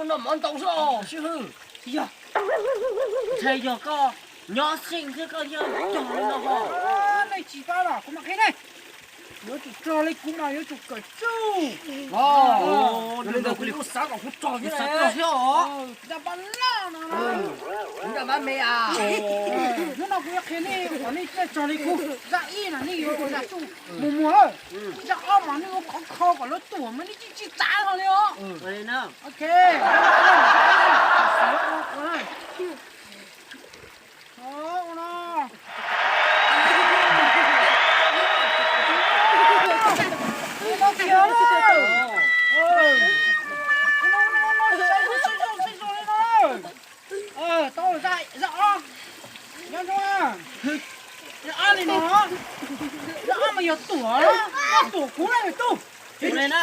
Noj mov ntau xwb os sib hwb. Yog, ntshai yog koj nyob xeeb xwb koj thiaj cog li no ho. Nej tsis paub los kuv mam qhia nej. Yuav tsum rog li kuv mas yuav tsum kawm tsuj. Ua li ntawd kuv li kuj xav kom kuv rog thiab. Xav rog thiab os. Zaj pab loj no, zaj pab me as. Hnub no kuv yuav qhia nej kom nej thiaj rog li kuv. Zaj ib no nej yuav ua zaj tsuj mus muag. Zaj ob mas nej yuav khov kho kom lawv tuam mas nej tsis tsis txav hlo li os. Ok. Tau, zaj ob. Zaj ob li no. Zaj ob mas yog tuam, koj tuam kuv na tub. Txav li na.